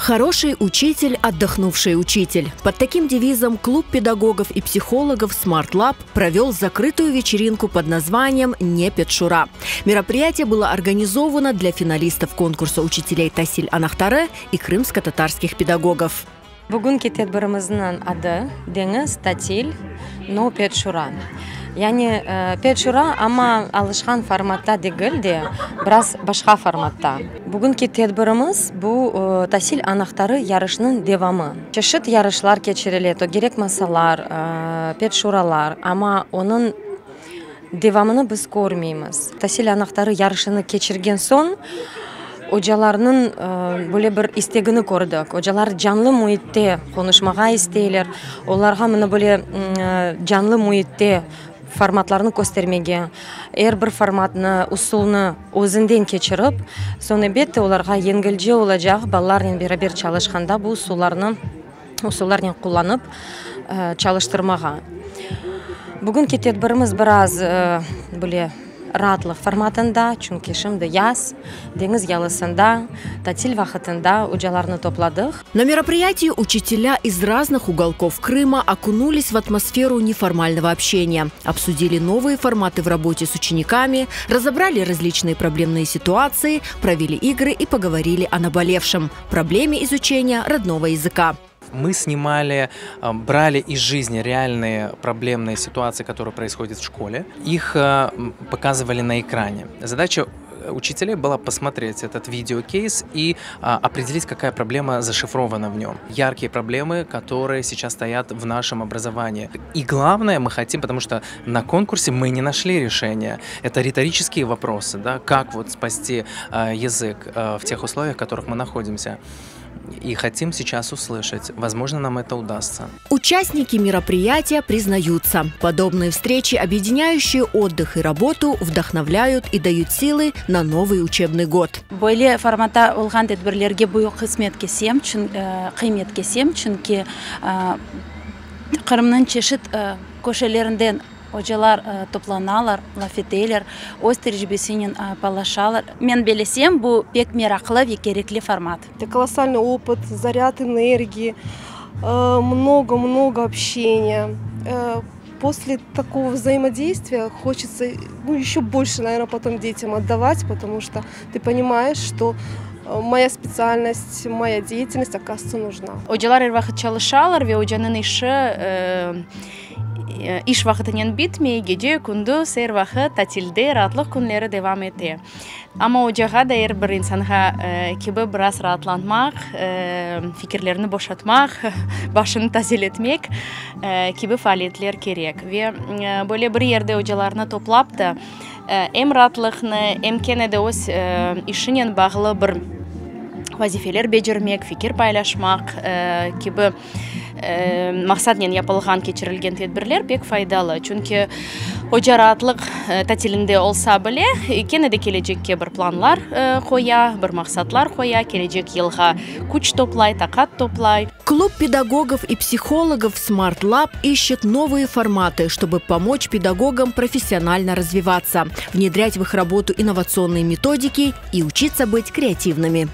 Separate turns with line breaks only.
Хороший учитель, отдохнувший учитель. Под таким девизом клуб педагогов и психологов Smart Lab провел закрытую вечеринку под названием «Ne Petşura». Мероприятие было организовано для финалистов конкурса учителей Tasil anahtarı и крымско-татарских педагогов.
Bugünki tedbirimizniñ adı Deñiz, tatil, no Petşura. Yani Petşura, amma alışqan formatta degil de, biraz başqa formatta. Bugünki tedbirimiz bu Tasil anahtarı yarışnıñ devamı. Çeşit yarışlar keçirile, tögerek masalar, Petşuralar, amma onıñ devamını biz körmeymiz. Tasil anahtarı yarışını keçirgen soñ, ocalarnıñ böyle bir istegini kördik. Ocalar canlı müitte qonuşmağa isteyler. Olarğa mına böyle canlı müitte formatlarnı köstermege, er bir formatnı, usulnı özünden keçirip, soñ, elbette, olarğa yengilce olacaq balalarnen beraber çalışqanda bu usullarnı usullarnen qullanıp çalıştırmağa. Bugünki tedbirimiz biraz böyle raatlıq formatında, çünki şimdi yaz, deñiz yalısında, tatil vaqıtında ocalarnı topladıq.
На мероприятии учителя из разных уголков Крыма окунулись в атмосферу неформального общения, обсудили новые форматы в работе с учениками, разобрали различные проблемные ситуации, провели игры и поговорили о наболевшем – проблеме изучения родного языка.
Мы снимали, брали из жизни реальные проблемные ситуации, которые происходят в школе, их показывали на экране. Задача учителей была посмотреть этот видеокейс и определить, какая проблема зашифрована в нем. Яркие проблемы, которые сейчас стоят в нашем образовании. И главное, мы хотим, потому что на конкурсе мы не нашли решения. Это риторические вопросы, да, как вот спасти язык в тех условиях, в которых мы находимся. И хотим сейчас услышать. Возможно, нам это удастся.
Участники мероприятия признаются, подобные встречи, объединяющие отдых и работу, вдохновляют и дают силы на новый учебный год.
Böyle formatta olğan tedbirlerge büyük qısmet kesem, qıymet kesem, çünki Qırımnıñ çeşit köşelerinden ocalar toplanalar, laf eteler, öz tecribesinen paylaşalar. Men bellesem, bu pek meraqlı ve kerekli format.
Это колоссальный опыт, заряд энергии, много-много общения. После такого взаимодействия хочется, ну, еще больше, наверное, потом детям отдавать, потому что ты понимаешь, что моя специальность, моя деятельность, оказывается, нужна.
Ocalar er vaqıt çalışalar ve ocanıñ işi iş vaqıtınen bitmey, gece, kündüz, er vaqıt tatilde, raatlıq künleri devam ete. Amma ocağa da er bir insanğa kibi biraz raatlanmaq, fikirlerini boşatmaq, başını tazeletmek kibi faaliyetler kerek. Ve böyle bir yerde ocalarnı toplap da, em raatlıqnı, em kene de öz işinen bağlı bir vazifeler becermek, fikir paylaşmaq kibi maqsatnen yapılğan, keçirilgen tedbirler pek faydalı. Çünki oca raatlıq tatilinde olsa bile, kene de kelecekke bir planlar qoya, bir maqsatlar qoya, kelecek yılğa küç toplay, taqat toplay.
Клуб педагогов и психологов Smart Lab ищет новые форматы, чтобы помочь педагогам профессионально развиваться, внедрять в их работу инновационные методики и учиться быть креативными.